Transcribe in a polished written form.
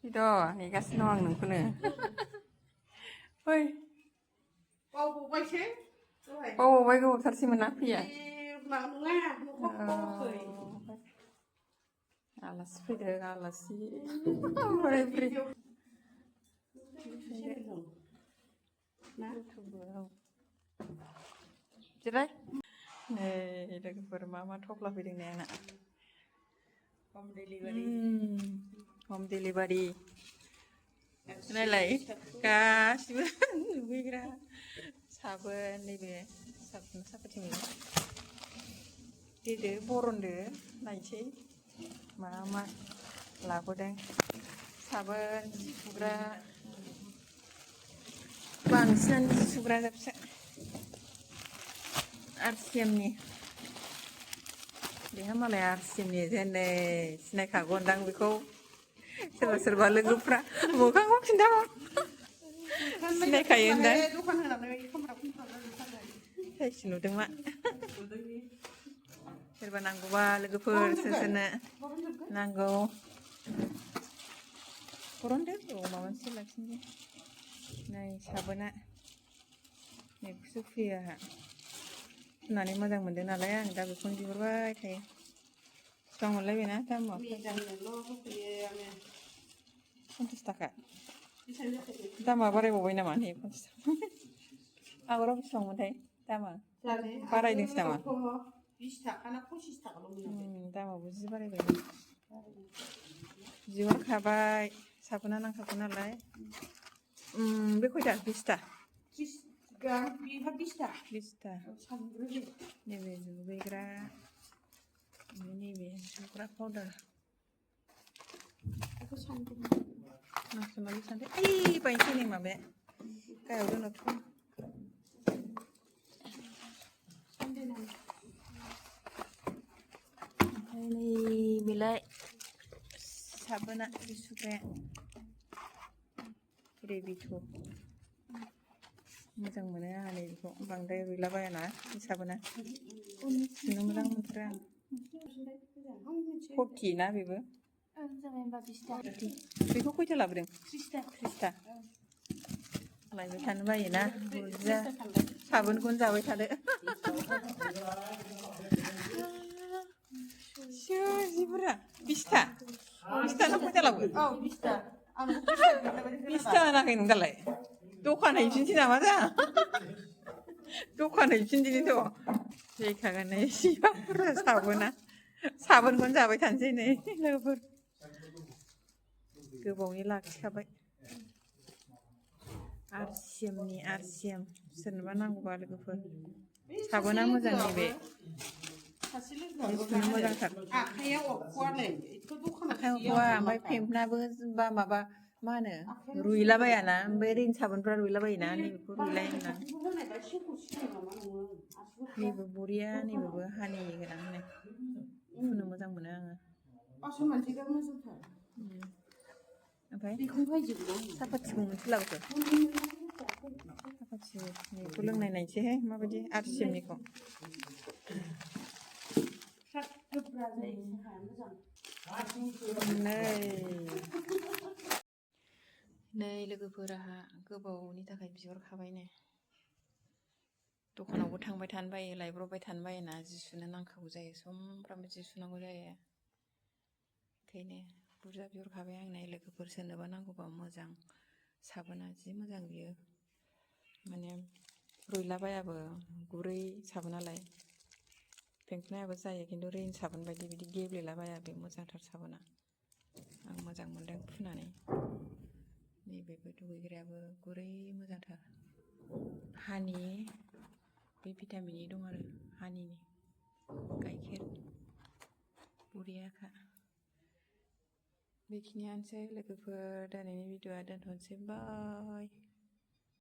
Ito, ni kasi noang nung kuno. Hoy. Pau bay chứ. Pau bay ko thar si mana pia. Mà nga, nó không bao khởi. Alas pide alas si. Ore pri. Jirai. Nei, logoफोर मा थफ्ला फैदों नै आंना. Home delivery. Home delivery. नायलाय गासिबो दुगैग्रा साबोन नैबे साबोन साखाथि मैगं देदो बरनदो नायसै मा मा लाबोदों साबोन जि सुग्रा बांसिनानो जि सुग्रा जोबसो RCMनि बेहा मालाय RCMनि जेनै सिनायखागौनदां बेखौ सोरबा सोरबा लोगोफ्रा मोखांखौ खिन्थाहर सिनायखायो होनदां साइस नुदों मा सोरबा नांगौबा लोगोफोर सोरनो नांगौ बरनदो औ माबा मोनसे लाखिनोसै नै साबोना नैखौसो फुयो आंहा फुननानै मोजां मोनदों नालाय आं दा बेखौनो बिहरबाय थायो बेसेबां मोनलायबायना दामा 50 थाखा दामा बारायबावबाय नामा नै 50 थाखा आगोलाव बेसेबांमोनथाय दामा बारायदोंसो नामा 20 थाखा ना 25 थाखाल' दामाबो जि बारायबाय बिहरखाबाय साबोना नांखागौ नालाय बे खयथा 20 ता 30 ग्राम बिहा 20 ता 20 ता नैबे दुगैग्रा नैबे सुग्रा पाउडार बेखौ सानदों नांसननानै सानदों ओइ बायनोसै नै माबाया गाहायाव दोनथ' ओमफ्राय नैबेलाय साबोना जि सुग्राया रेबिथ' मोजां मोनो आंहा नैबेखौ बांद्राय रुइलाबायाना बे साबोना सुनो मोजां मोनथारो आं 40 ना बेबो बेखौ खयथा लाबोदों 30 ता लायबाय थानो बायोना बुरजा साबोनखौनो जाबाय थादो जि बुरजा 20 ता 20 ता ना खयथा लाबो 20 ता आं 20 ता होनाखै नों दालाय दखान हैफिनसै नामा जा दखान हैफिनदिनिथ' फैखागोन नै एसेबां बुरजा साबोनखौनो जाबाय थानोसै नै लोगोफोर गोबावनि लाखिखाबाय RCM सोरनोबा नांगौबा लोगोफोर साबोना मोजां नैबे सुनो मोजांथार आखाइयाव अरख'वालै आखाइ अरख'वा ओमफ्राय फेंफोनाबो बा माबा मा होनो रुइलाबायाना ओमफ्राय रिन साबोनफ्रा रुइलाबायोना नैबेखौ रुइलाय होनदां नैबे बरिया नैबेबो हानि गोनां नै फुनो मोजां मोनो आङो ओमफ्राय सापातिखौ मोनसे लाबोखो सापातिनिखौ लोंनाय नायनोसैहाय माबायदि RCMनिखौ नै लोगोफोर आंहा गोबावनि थाखाय बिहरखाबाय नै दखानावबो थांबाय थानो बायो लायब्रबबाय थानो बायोना जि सुनो नांखागौ जायो सामफ्रामबो जि सुनांगौ जायो ओंखायनो बुरजा बिहरखाबाय आं नै लोगोफोर सोरनोबा नांगौबा मोजां साबोना जि मोजां बियो माने रुइलाबायाबो गुरै साबोनालाय फेंफोनायाबो जायो खिन्थु रिन साबोन बायदि बिदि गेब्लेलाबाया बे मोजांथार साबोना आं मोजां मोनदों फुनानै नैबेबो दुगैग्रायाबो गुरै मोजांथार हानि बे भिटामिननि दं आरो हानिनि गाइखेर बरियाखा बेखिनियानोसै लोगोफोर दिनैनि भिडिअ'आ दोनथ'नोसै बाय